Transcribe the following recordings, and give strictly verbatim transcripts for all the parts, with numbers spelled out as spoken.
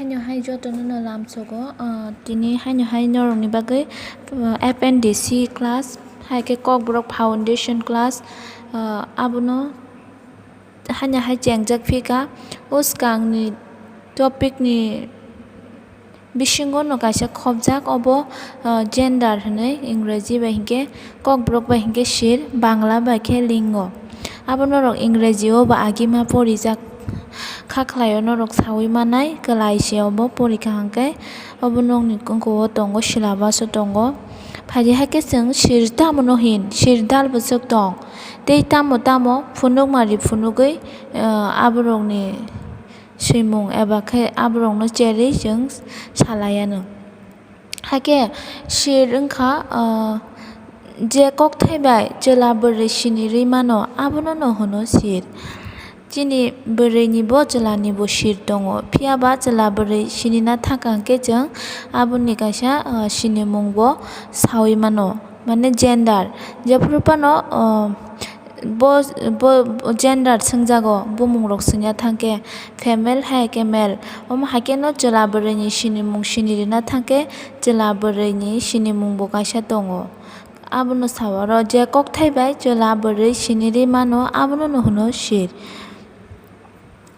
Haino hai jotono no lamsogo, ah, tini haino hai norokni bagwi, ah, F N D C class, hai khe Kokborok foundation class, ah, abono haino hai chengjak phika. O swkangni topicni bisingo no kaisa khopjak, obo, ah, gender hinwi Ingreji bai hinkhe Kokborok bai hinkhe sir, Bangla bai khe lingo. Abo norok Ingreji o ba agima porijak kha khlaio, norok sawi manai kwlai se obo porikha hinkhe obo nokni kungkho o tongo, syllabus o tongo. Phaidi haikhe chwng sir tamo no hin, sir dal bwswk tong tei tamo tamo phunukmari phunugwi, ah, aborokni swimung eba khe aborokno cherwi chwng salai anw. Hakhe sir wngkha, ah, je kokthai bai chwla bwrwi sinirwi mano, abono no hwno sir. Chini bwrwini bo chwlani bo sir tongo, phiya ba chwla bwrwi sinina thangkha hwnkhe chwng aboni kaisa, ah, sinimung bo sawi mano, mane gender. Jephuru phano, ah, Bo, bo gender swngjago, bumung rok swngya thangkhe female hai khe male. Omo hai khe no chwla bwrwi ni sinimung sini rwna thangkhe chwla bwrwi ni sinimung bo kaisa tongo. Abono sa oro je kokthai bai chwla bwrwi sini rwi mano, abono no hwno sir.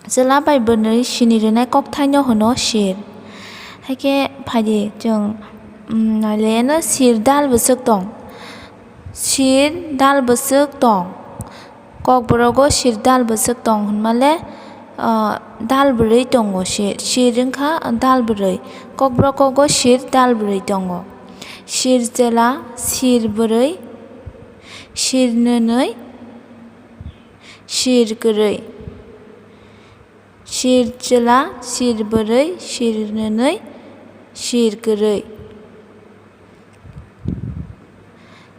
Chwla bai bwrwi sini rwnai kokthaino hwno sir. Haikhe phaidi chwng, um, nailaiano sir dal bwswk tong. Sir dal bwswk tong. Kokborogo sir dal bwswk tong hwnmale, ah, dal bwrwi tongo sir. Sir wngkha dal bwrwi. Kokborogo sir dal bwrwi tongo. Sir chwla, sir bwrwi, sir nwnwi, sir kwrwi. Sir chwla, sir bwrwi, sir nwnwi, sir kwrwi.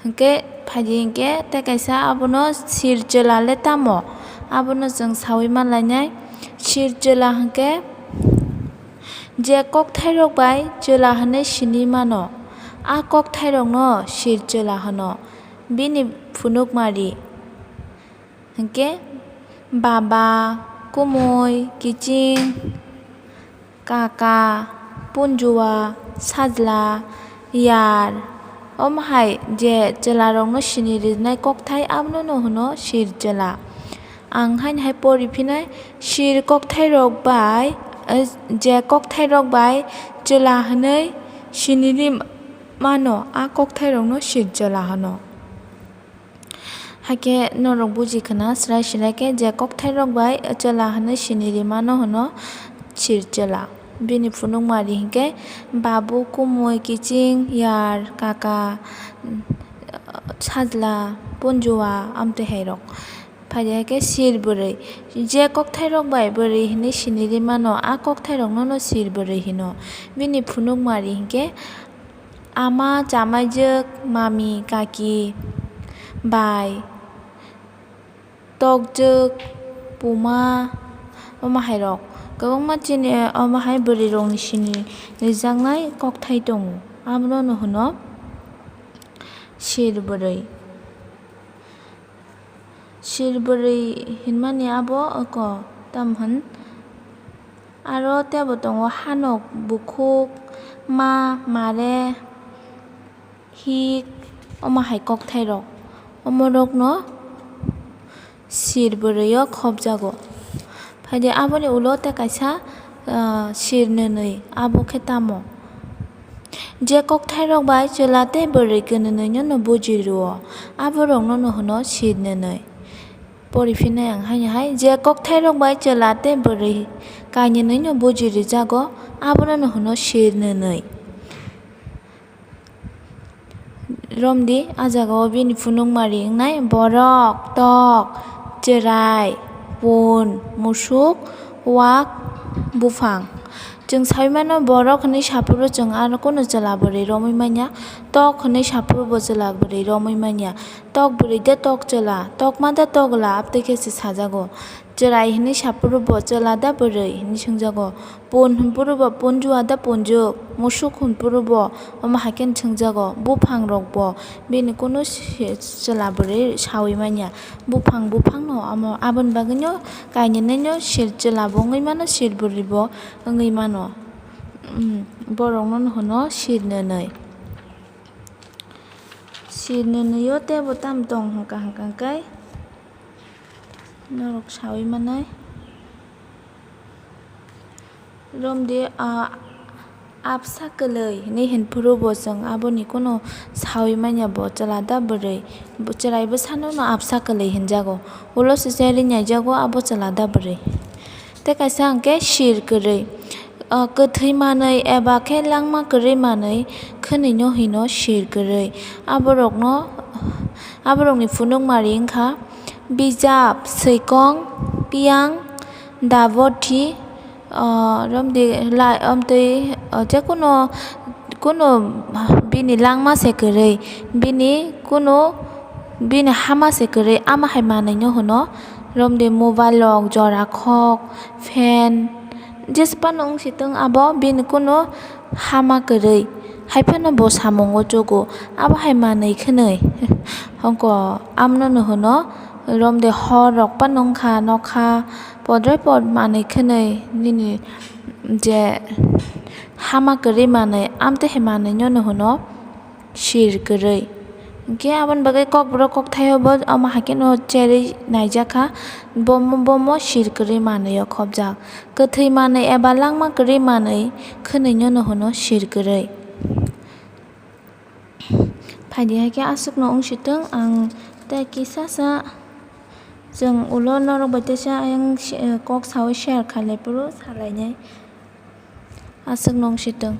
Hwnkhe phaidi hwnkhe tei kaisa abono sir chwla le tamo? Abono chwng sawi manlainai. Sir chwla hwnkhe je kokthairok bai chwla hwnwi sinwi mano, a kokthairokno sir chwla hwno. Bini phunukmari. Hwnkhe baba, kumui, kiching, kaka, punjua, sajla, yar, omo hai je chwlarokno sini rinai kokthai, abono no hwno sir chwla. Ang haino hai pori phinai, sir kokthairok bai, eh, je kokthairok bai chwla hwnwi sini ri mano, a kokthairokno sir chwla hwno. Hakhe norok buji khna, srai srai khe je kokthairok bai chwla hwnwi sini rimano hwno sir chwla. Bini phunukmari hinkhe babu, kumui, kiching, yar, kaka, sajla, punjua, amtwi hairok. Phaidi haikhe sir bwrwi. Je kokthairok bai bwrwi hwnwi sini rimano, a kokthairokno no sir bwrwi hwno. Bini phunukmari hinkhe ama, chamaijwk, mami, kaki, bai, tokjwk, puma, omo hairok. Kwbangma chini omo hai bwrwirokni sini rijaknai kokthai tongo. Abono no hwno sir bwrwi. Sir bwrwi hinmani abo oko, tamo hwn? Aro teibo tongo hanok, bukhuk, ma, mare, hik, omo hai kokthairok. Omorokno sir bwrwio khopjago. Phaidi aboni ulo tei kaisa, ah, sir nwnwi, abo khe tamo? Je kokthairok bai chwla tei bwrwi kwnwnwino no buji rwo, aborokno no hwno sir nwnwi. Pori phinai ang haino hai, je kokthairok bai chwla tei bwrwi kaininwino buji rwjago, abono no hwno sir nwnwi. Romdi, a jagao bini phunukmari wngnai borok, tok, chwrai, pun, musuk, wak, buphang. Chwng sawi mano, borok hwnwi saphuru chwng ano kunu chwla bwrwi romwi manya, tok hwnwi saphuru bo chwla bwrwi romwi manya. Tok bwrwi de tok chwla, tokma de tokla, abtwi khe se sajago. Chwrai hwnwi saphuru bo chwla da bwrwi hwnwi swngjago. Pun hwnphuru bo punjua da punjuk, musuk hwnphuru bo omo hai khe swngjago. Buphang rok bo bini kunu se-, chwla bwrwi sawi manya. Buphang buphang no amo, aboni bagwi no kaininwino sir chwla bo wngwi mano, sir bwrwi bo wngwi mano. Borokno hwno sir nwnwi. Sir nwnwi o tei bo tamo tong hwnkha hwnkha khe norok saui manai. Romdi, ah, apsa kwlwi hinwi hinphuru bo chwng aboni kuno saui manya bo chwla da bwrwi. Bo chwrai bwsano no apsa kwlwi hinjago. Ulo se cherwi naijago abo chwla da bwrwi. Tei kaisa hwnkhe sir kwrwi. Ah, kwthwi manwi eba khe langma kwrwi manwi khwnwino hino sir kwrwi. Aborokno, aborokni phunukmari wngkha bijap, swikong, piyang, dabothi, ah, romdi lai, omtwi, ah, je kuno, kuno bini langma se kwrwi, bini kuno bini hama se kwrwi, ama hai manwino hwno romdi mobile rok, jora khok, fan, jesa phano wng si thung abo bini kuno hama kwrwi, hai phano bo samungo chugo, abo hai manwi khwnwi. Hwnkhe amno no hwno romdi hor rok phano wngkha nokha podre pod manwi khwnwi nini je hama kwrwi manwi amtwi hai manwino no hwno sir kwrwi. Hwnkhe aboni bagwi kokborok kokthaio bo omo hai kheno cherwi naijakha, bomo, bomo sir kwrwi manwi o khopjak. Kwthwi manwi eba langma kwrwi manwi khwnwino no hwno sir kwrwi. Phaidi hai khe aswkno wng si thung, ang tei kisa sa chwng ulo norok bai teisa ayang si-, kok saui share khailai phuru salainai. Aswkno wng si thung.